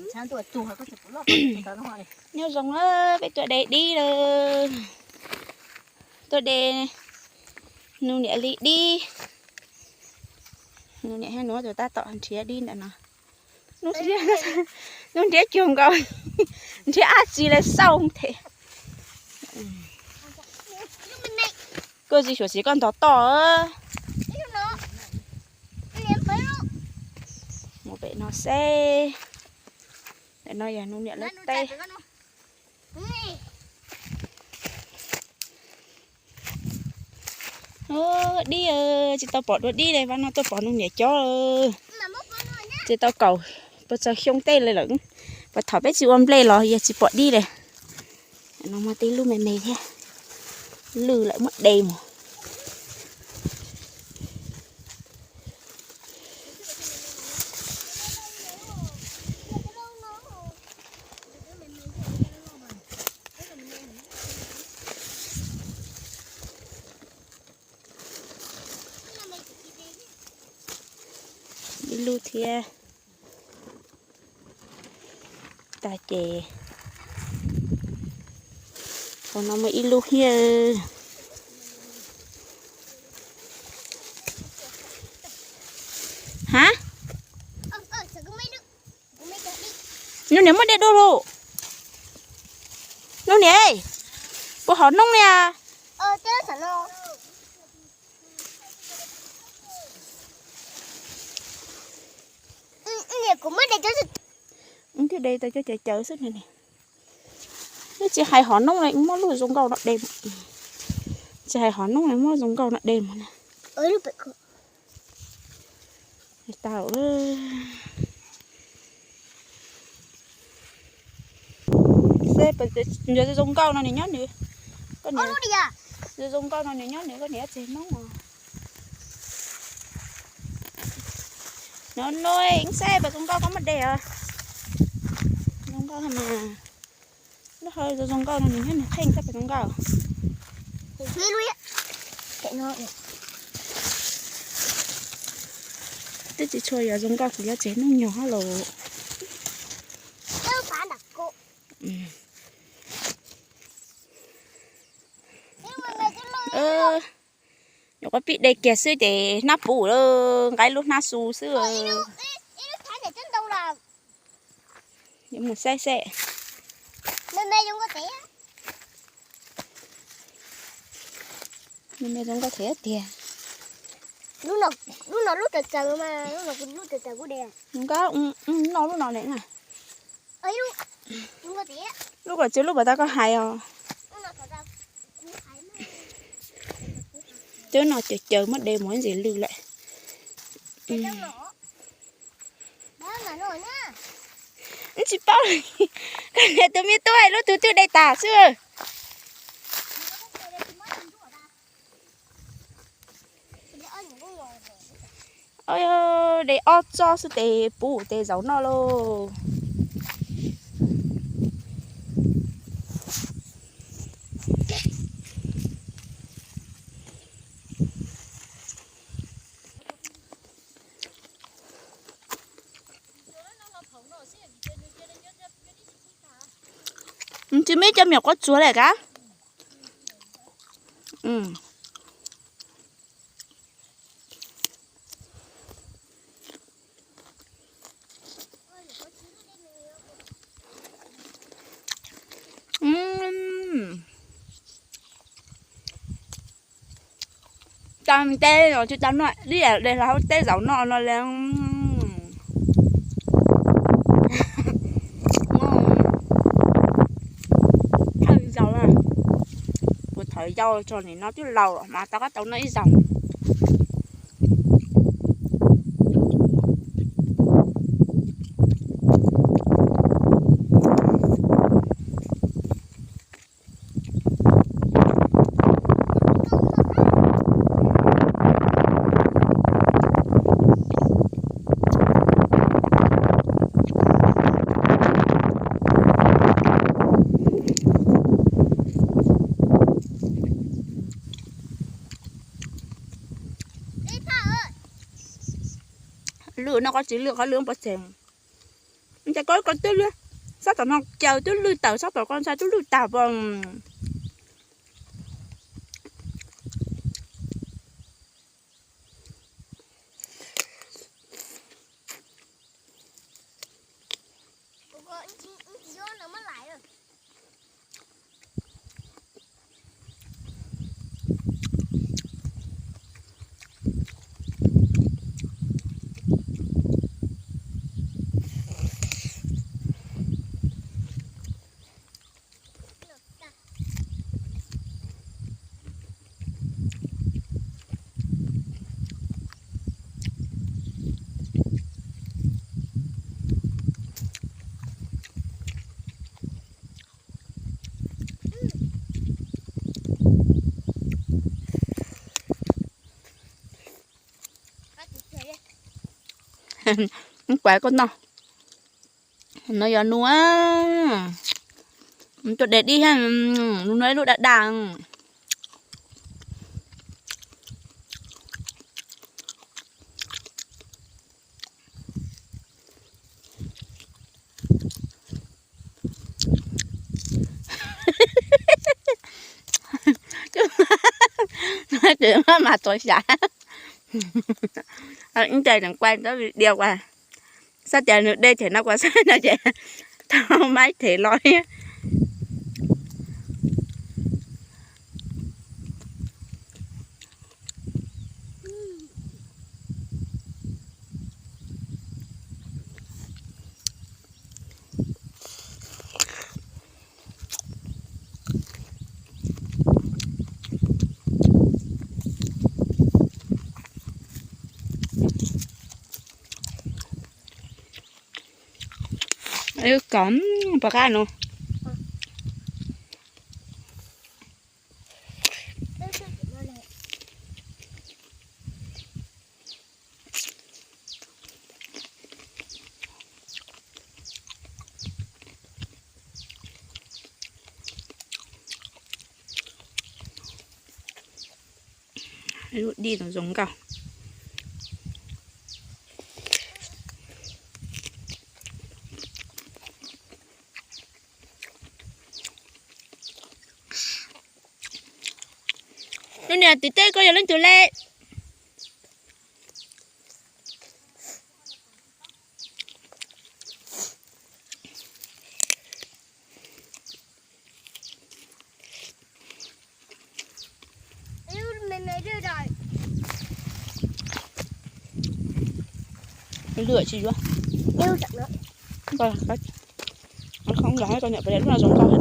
Nyob zoo, peb tuaj de dib lawm. Tuaj de nus niam li dib. Nus niam thiab nus tus tab tom nrhiav dib ntawm no. Nus nrhiav cuag nkaus, nrhiav dab tsi li xauj thiab. Koj tsis xyuam xim koj ntog toj. Mus pem no seb. Ntawm no yog nus niam lawv teb. Dib, tsis tau pom dua dib li, vas no tuaj pom nus niam cov. Tsis tau kaum pes tsawg xyoo tej li lawm, puag thaum peb tsis ua nplej los yog tsis pom dib li. No muaj tej lub me me thiab, lwj lawm muab de mus. Ib lub thiab. Tag ces hauv no muaj ib lub thiab. Ha? Nus niam muab de dua lawm. Nus niam, puas hom noob li a? Twb de tau cov cawv cawv xwb ne. Twb tsis hais hom noob li, muab lub zoo nkauj no de. Tsis hais hom noob li, muab zoo nkauj no de mus na. Tau. Seb, zoo nkauj no nws nyob nws. Zoo nkauj no nws nyob nws, koj niam tsis hais noob os. No no, seb pem zoo nkauj koj muab de os. Zoo nkauj mas. Lub hau zoo zoo nkauj no nws nyob nws kheej, seb pem zoo nkauj. Twb tsis tshua yog zoo nkauj, kuv yuav tsev noob nyuag hab los. Nyuam qhuav pib de kiag xwb ces hnab puv lawm, nqa lub hnab xu xwb. Yuav mus saib seb. Me zoo nkauj thiab tiag. Lub no lub tawv tawv mas, lub no lub tawv tawv kuj de. Nkauj, no lub no ne. Lub kom tsis lub puas tau koj hais os. Cov no cawv cawv muab de mus ntxim lwj lawm. Tsis paub, koj niam tus me tub hais lub twg twb de tas xwb. De ob tsob xwb tes puv tes zaum noj lauj. Tsis muaj cov me nyuam quav tsuag li kav. Tau tej no tsis tau noj, ib yam li hauv teb zaum no no li. Thawj zaus, kuv thaum yau tso nim no twb laus los mas tau qab tau noj ib zaug. Lwj no qhov tsis lwj qhov lwj pov tseg. Cas koj ko twb lwj, sab tom no caws twb lwj tawm, sab tom ko ntxhais twb lwj tag pom. Kuav koj noj. No yog nua, tuaj de dib thiab, nua ib lub daj daj. Ces maj mam txaus xyav. Ib ntsis tseem quaj ntawd li dias uas xav tias nws de them no kuv xav no ces tau maib them los thiab. Kom pov qab no. Lub dib no zoo nkauj. Lub niag tim teb koj yog leej twg le? Lwm tsis yuav. Koj niam pab lub no zoo nkauj.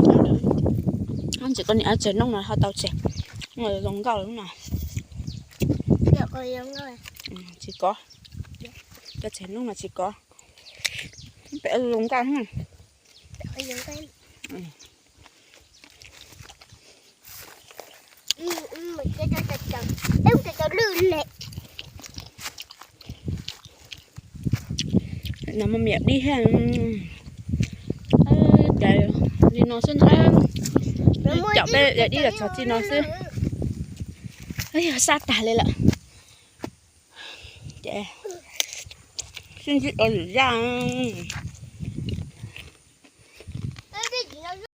Tsis koj niam tseg noob no ho tau tseg. Zoo nkauj lub no. Tsis kov. Cov tseg noob no tsis kov. Pem zoo nkauj. No muaj miam dib thiab. Ces li no xwb ntag. Caum peb yam dib yam txog txij no xwb. Yog sab tag li lawm. Ces sib ntsib dua lwm zaj.